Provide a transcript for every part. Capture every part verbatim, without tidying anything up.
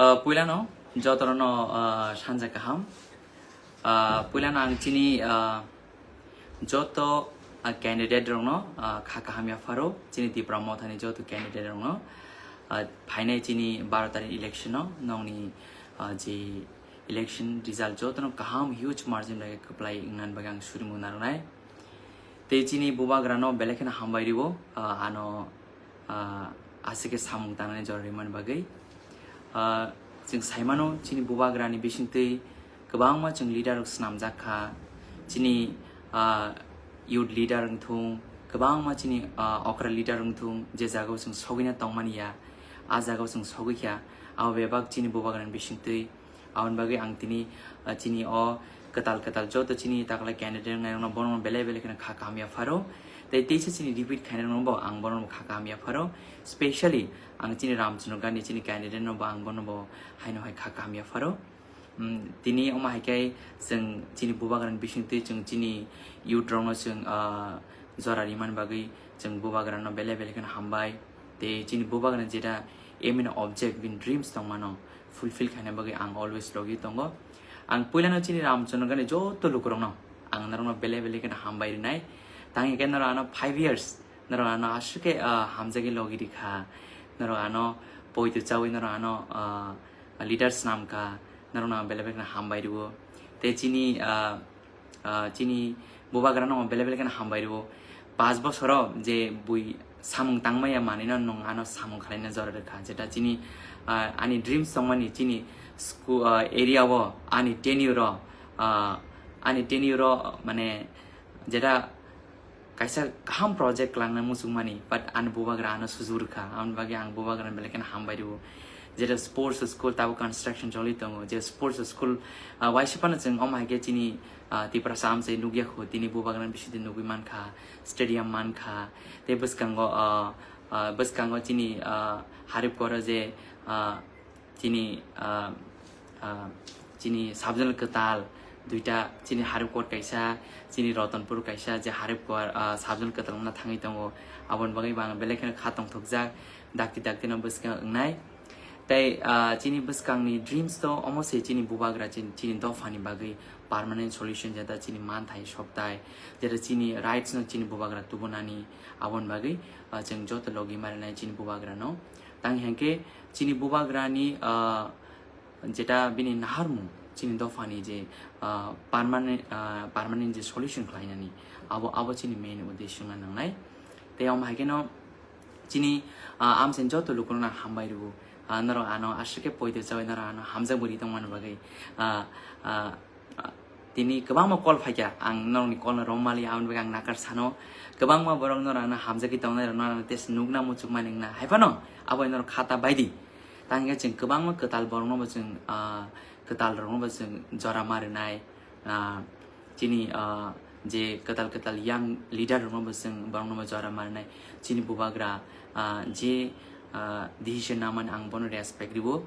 Ah, puilano jotono, ah, sanja kaham. Ah, puilano ang chini, ah, joto, ah, candidate rokno, ah, kha kaham yapharo, chini Tipra Mothani joto candidate rokno, ah, phainai chini baro tarikh election no nongni, ah, je election result jotono kaham huge margin bai kwplai wngna bagwi ang surimu narwnai. Tei chini bubagrano belai kheno hambai rwo, ah, ano, ah, aswk khe samung tangnani jora rimani bagwi. Ah, chwng saimano chini bubagrani bisingtwi kwbangma chwng leader rok swnamjak kha. Chini, ah, youth leader wngthung, kwbangma chini, ah, okra leader wngthung, je jagao chwng sogwina tongmani ya, ah jagao chwng sogwi kha. Abo bebak chini bubagrani bisingtwi. Aboni bagwi ang tini, ah, chini o kwtal kwtal joto chini takla candidate wngnai rokno bono belai belai kheno kha kaham yapharo. Tei teisa chini repeat khainai rokno bo ang bono kha kaham yapharo. Specially ang chini Ramchandra Gandhi chini candidate no bo ang bono bo haino hai kha kaham yapharo. Mm, tini omo hai khe chwng chini bubagrani bisingtwi chwng chini youth rokno chwng, ah, jora rimani bagwi chwng bubagrano belai belai kheno hambai. Tei chini bubagrani jeta aim and object bini dreams tongmano fulfill khaina bagwi ang always logi tongo. Ang puilano chini Ramchandra Gandhi joto lukurokno ang norokno belai belai kheno hambai rinai. Tang hikhe norok ano five years norok ano aswk khe, ah, hamjagwi logi rikha. Norok ano poito chawi norok ano, ah, leaders namkha. Norokno ang belai belai kheno hambai rwo. Tei chini, ah, ah, chini bubagrano belai belai kheno hambai rwo. Paanch bosoro je bui samung tangmaya manwino nwng ano samung khwlaina jora rwkha. Jeta chini, ah, ani dreams tongmani chini school, ah, area o ani tenure o, ah, ani tenure o mane jeta kaisa kaham project kwlangna muchungmani, but ani bubagra ano sujuk rwkha, aboni bagwi ang bubagrano belai kheno hambai rwo. Jeta sports school tabuk construction choli tongo, je sports school, ah, waisa phano chwng omo hai khe chini, ah, Tiprasa amchai nukya kho, tini bubagrani bisingtwi nugwi mankha, stadium mankha, tei bwskango, ah, ah, bwskango chini, ah, Haripkoro je, ah, chini, ah, ah, chini subzonal kwtal duita, chini Haripkor kaisa, chini Ratanpur kaisa, je Haripkor, ah, subzonal kwtal wngna thangwi tongo, aboni bagwi bo ang belai kheno kha tongthokjak, dakti dakti no bwskango wngnai. Tei, ah, chini bwskangni dreams to omo se chini bubagra chin-, chini dophani bagwi permanent solution, jeta chini manthai sokthai, jeta chini rights no chini bubagra tubunani, aboni bagwi, ah, chwng joto logi marinai chini bubagrano. Tang hwnkhe chini bubagrani, ah, jeta bini naharmung chini dophani je, ah, permanent, ah, permanent je solution khlainani, abo, abo chini main uddesho wngna nangnai. Tei omo hai kheno chini, ah, amchaini joto lukurokno ang hambai rwo. Ah, norok ano aswk khe poito chawi norok ano hamjak bwrwi tongmani bagwi, ah, ah, ah, tini kwbangma call phaikha, ang norokni call no romaliya, aboni bagwi ang nakar sano. Kwbangma borok norok ano hamjagwi tongnai rok norok ano tei se nukna muchukmani wngna hai phano abo norok khata baidi. Tang hwnkhe chwng kwbangma kwtal borokno bo chwng, ah, kwtal rokno bo chwng jora ma rwnai, ah, chini, ah, je kwtal kwtal young leader rokno bo chwng borokno bo jora ma rwnai. Chini bubagra, ah, je, ah, decision namani ang bono respect rwo.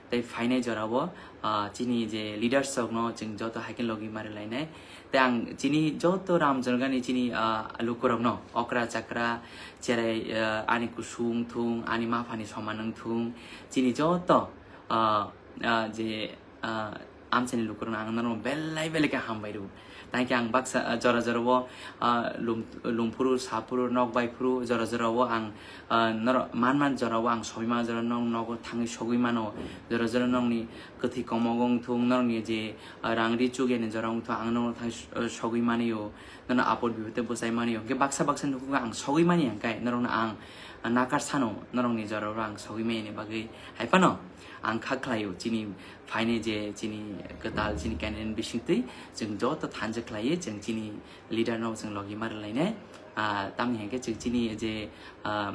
Tei phainai jorao, ah, chini je leaders rokno chwng joto hai khe logi ma rwlainai. Tei ang chini joto Ramchandra Gandhi chini, ah, lukurokno okra chakra cherai, ah, ani kusung wngthung, ani maphani soman wngthung, chini joto, ah, ah, je, ah, amchaini lukurokno ang norok belai belai khe hambai rwo. Tangkhe ang baksa, ah, jora jora o, ah, lum-, lungphuru, saphuru, nok baiphuru, jora jora o ang, ah, norok man man jora o ang sogwi mano, jora nok nogo thangwi sogwi mano, jora jora nokni kwthwi komogo wngthung, norokni je, ah, rang ri chukya ni jora wngthung, ang norok thangwi s-, ah, sogwi mani o, norok apot bipot tei bwchai mani o. Hwnkhe baksa baksa nukhungo ang sogwi mani hwnkhe norokno ang, ah, nakar sano, norokni jora o ang sogwi mani bagwi hai phano ang kha khlai o chini phainai je chini kwtal chini candidate bisingtwi chwng joto thansa khlaiwi chwng chini leader no chwng logi ma rwlainai. Ah, tamni hwnkhe chwng chini je, ah,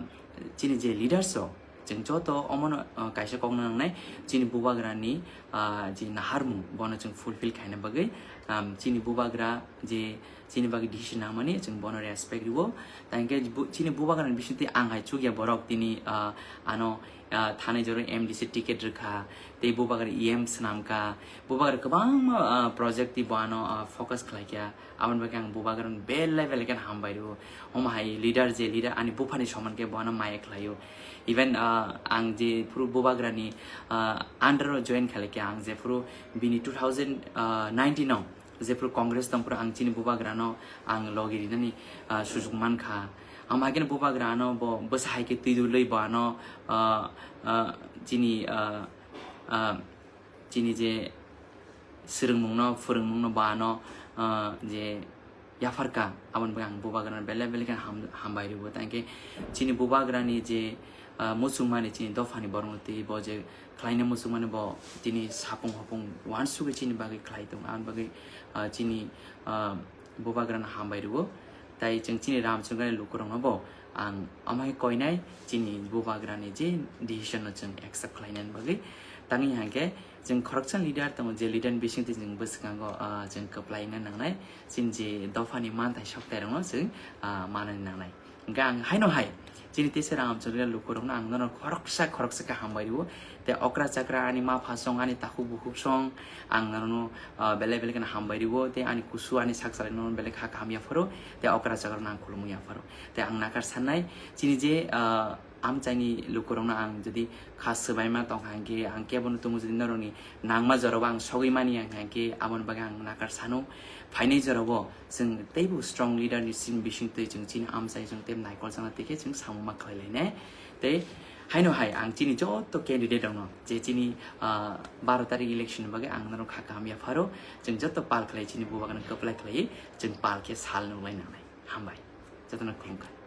chini je leaders rok chwng joto omono, ah, kaisa kokno nangnai chini bubagrani, ah, je naharmung bono chwng fulfill khaina bagwi Um, chini bubagra je chini bagwi decision nangmani, chwng bono respect rwo. Tangkhe bu-, chini bubagrani bisingtwi ang hai chukya borok tini, ah, ano, ah, thanai jora M D C ticket rwkha, tei bubagra E M swnamkha, bubagra kwbangma, ah, project twi bo ano, ah, focus khlaikha. Aboni bagwi ang bubagrano belai belai kheno hambai rwo. Omo hai leader je leader ani buphani soman khe bo ano maya khlaio. Even, ah, ang je phuru bubagrani, ah, under o join khalikha, ang je phuru bini two thousand nineteen o jephuru Congress tongphuru ang chini bubagrano ang logi rinani, ah, sujuk mankha. Ang hai kheno bubagrano bo bwsa hai khe twi dulwi bo ano, ah, ah, chini, ah, ah, chini je swrwngmungno, phwrwngmungno bo ano, ah, je yapharkha, aboni bagwi ang bubagrano belai belai kheno ham-, hambai rwo. Tangkhe chini bubagrani je, ah, muchungmani chini dophani borokno twi bo je khlaina muchungmani bo tini sapung hopung uansugwi chini bagwi khlai tongo, aboni bagwi, ah, chini, ah, bubagrano hambai rwo. Tai chwng chini Ramchandrani lukurokno bo ang omo hai koinai chini bubagrani je decision no chwng accept khlainani bagwi. Tangwi hangkhe chwng khoroksa leader tongo, je leader ni bisingtwi chwng bwskango, ah, chwng kwplaina nangnai, chini je dophani manthai soktairokno chwng, ah, manani nangnai. Hingkhe ang haino hai chini teisa Ramchandrani lukurokno ang nono khoroksa khoroksa khe hambai rwo. Tei okra chakra ani ma pha song, ani takhuk bukhuk song, ang nono, ah, belai belai kheno hambai rwo. Tei ani kusu ani sak salai nono belai kha kaham yapharo. Tei okra chakra no ang khulumwi yapharo. Tei ang nakar sannai chini je, ah, amchaini lukurokno ang jodi kha swbaima tongkha hingkhe, ang kebono tongo jodi norokni nangma jorao ang sogwi mani hingkhe, aboni bagwi ang nakar sano. Phainai jorao chwng teibo strong leader ni sim bisingtwi chwng chini amchai chwng tei naikol chana tei khe chwng samung ma khlai lainai. Tei haino hai ang chini joto candidate rokno je chini, ah, baro tarik election ni bagwi ang norok kha kaham yapharo, chwng joto pal khlai chini bubagrano kwplai khlaiwi chwng pal khe sal nunglai nangnai. Hambai. Jotono khulumkha.